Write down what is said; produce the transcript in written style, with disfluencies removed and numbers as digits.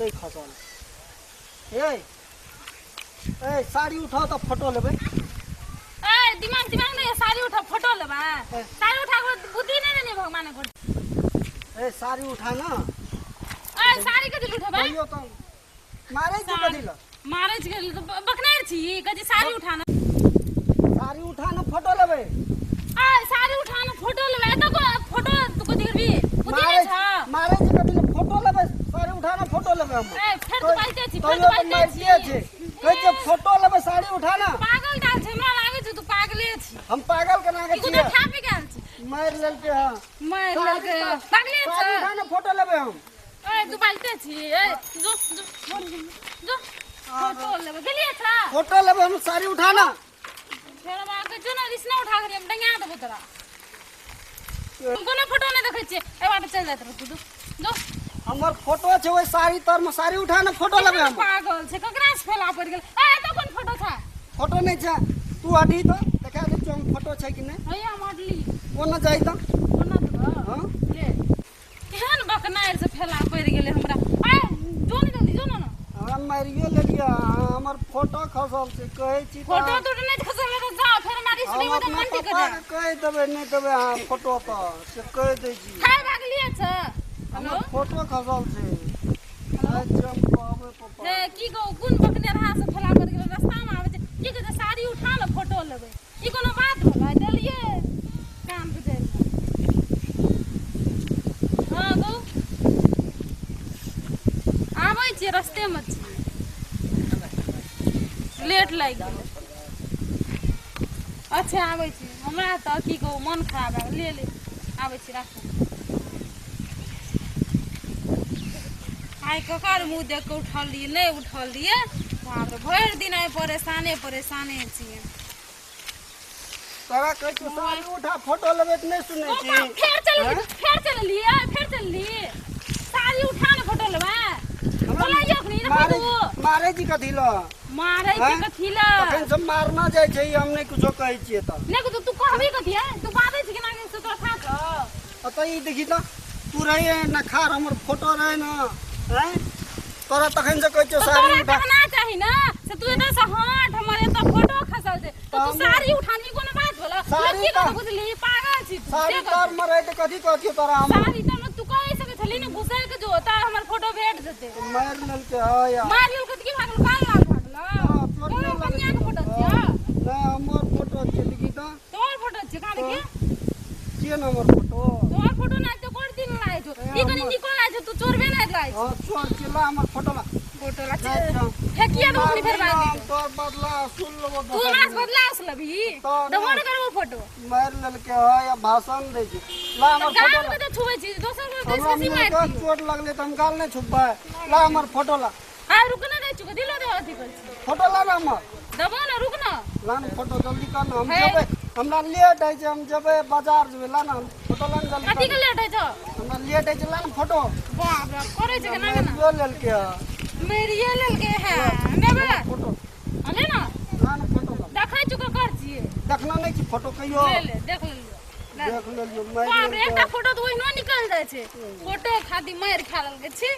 एतै खसल। ए ए साड़ी उठाओ तऽ फोटो लेबै। ए दिमाग दिमाग नहीं, साड़ी उठा फोटो लेबै। साड़ी उठा के बुद्धि नहीं देनी भगवान को। ए साड़ी उठा ना। ए साड़ी कथी उठेबै? कहियो तऽ मारै छी कथी लए? मारै छी कथी लए? बकनार छी कथी? साड़ी उठा ना, साड़ी उठा ना फोटो लेबै। ए साड़ी उठा ना फोटो लेबै। एतऽ फोटो तू कथी करबी? बुद्धि नहीं छ। मारै छी कथी लए? फोटो लेबै, साड़ी उठा ना फोटो लेबै हम। ए फेर तू बाजते छी, फेर तू बाजते छी। कहै छै फोटो लेबै, साड़ी उठा ना। पागल डाल छै, हमरा लागै छै तू पागले छी। हम पागल केना के छी? तू खा पी गेल छी। मारि लेलकै हँ, मारि लेलकै। पागले छ। साड़ी उठा ना फोटो लेबै हम। ए तू बाजते छी। ए जो जो जो फोटो लेबै गेलियै छ। फोटो लेबै हम, साड़ी उठा ना। फेर हम आके जो ना रिसना उठा के हम डंगा देबो तोरा। हम कोनो फोटो नहि देखै छियै। ए बाटे चलि जाइत रहू तू जो। हमर फोटो छै ओहि साड़ी तर में, साड़ी उठा ना फोटो लेबै हम। पागल छै, ककरा से फैला पड़ि गेल? ए एतऽ कोन फोटो छै? फोटो नहि छै, तू हटी तऽ देखा दै छियौ हम फोटो छै कि नहि। हैया हम हटली। कोना जाइ तऽ? कोना देबऽ? हँ ले केहन बकनारि से फैला पड़ि गेलै हमरा। ए जो ने जल्दी जो ने। हमरा मारियो लेलियै, हमर फोटो खसल छै कहै छी। फोटो तो नहि खसल तऽ जा फेर मारी हम सुनी तऽ अपना मन ठीक पप्पा कर। के कहि देबै, नहि देबै अहाँ फोटो तऽ से कहि दै छी। खाय भागलियै छ। हेलो हमर फोटो खसल छै। अच्छा हम कहबै पप्पा हे की कहू, कोन बकने रहा से फैला पड़ि गेलै। रास्ता मे आबै छै की कहै छै साड़ी उठा ने फोटो लेबै। ई कोनो बात भेलै? देलियै काम पे जाइ। हँ कहू, आबै छियै, रस्तेमे छियै, लेट लागि गेलै। अच्छा आबै छी। हमरा तऽ की कहू मन खराब भए गेल। ले ले आबै छी, राखू। आइ ककर मुँह देख कऽ उठल रहियै, नहि उठल रहियै। बाप रे, भरि दिन आइ परेशाने परेशाने छियै। तोरा कहै छियौ साड़ी उठा फोटो लेबै तऽ नहि सुनै छी। फेर चल, फेर चललियै, फेर चललियै। साड़ी उठा ने फोटो लेबै। बोलाइयो अखनी मारै मारै छी कथी लए? मारै छी कथी लए? तखन सब मारना जाइ छै, हम नहि कुछो कहै छियै तऽ। नहि कुछो तू कहबी कथी है? तू बाजै छी केना से तोरा खा कऽ? अतऽ ई देखी तऽ तू रही न खार, हमर फोटो रहै न। आँय तोरा तखन से कहै छियौ साड़ी तोरा उठा। कहना चाही ना से तू एतऽ से हट, हमर एतऽ फोटो खसल छै तऽ तू साड़ी उठानी कोनो बात भेलै? साड़ी की कहत बुझली, पागल छी तू। साड़ी तर मे रहै तऽ कथी कहतियौ तोरा हम? साड़ी तर मे तू कहि सकै छली ने घुसै के जो तऽ हमर फोटो भेट जेतै। मारि लेलकै हँ यार। मारि लेलकै तऽ की भागल? काल लाल भागल। चोट कोनो कनिया के फोटो छियौ? नहि, हमर फोटो छियै। देखी तऽ तोहर फोटो छियौ? कहाँ देखिए छियै ने हमर फोटो। तोहर फोटो नहि तऽ कोन दिन लाए छौ? ई कनि निको लाए छौ, तू चोरबे नहि लाए छौ। हँ चोर छियै। ला हमर फोटो ला। फोटो ला फेकिए देबो अखनी फेर बाज। तोर बदला सुन लेबो। तू हमरा से बदला लेबही? देबो ने करबो फोटो। मारि लेलकै हँ या भाषण दै छै। ला हमर फोटो गाल के तऽ छुबै छी, दोसर को देश हमरा के मुँह मारि। के चोट लगलै तऽ हम गाल नहि छुपबै? ला हमर फोटो ला। आ रुक ना, दै छु दिलो दे अथी कर छी। फोटो ला ना हमर। देबो ना, रुक ना। ला ना फोटो, जल्दी कर ना, हम जेबै, हमरा लेट होइ छै, हम जेबै बाजार जेबै। ला ना फोटो, ला ना जल्दी। कथी के लेट होइ छौ? हमरा लेट होइ छै, ला ना फोटो। बाप रे, करै छै केना केना। मारियो लेलकै हँ। मेरिए लेलकै है। नेबै फोटो? ले ना। ला ना फोटो ला। देखै छु ककर छियै। देखना नहि छी फोटो कहियो? ले ले, देख लेलियो, देख लेलियो। मारि बाप रे, एकटा फोटो तऽ ओहिनो निकल जाइ छै। फोटो खातिर मारि खा लेलकै छी।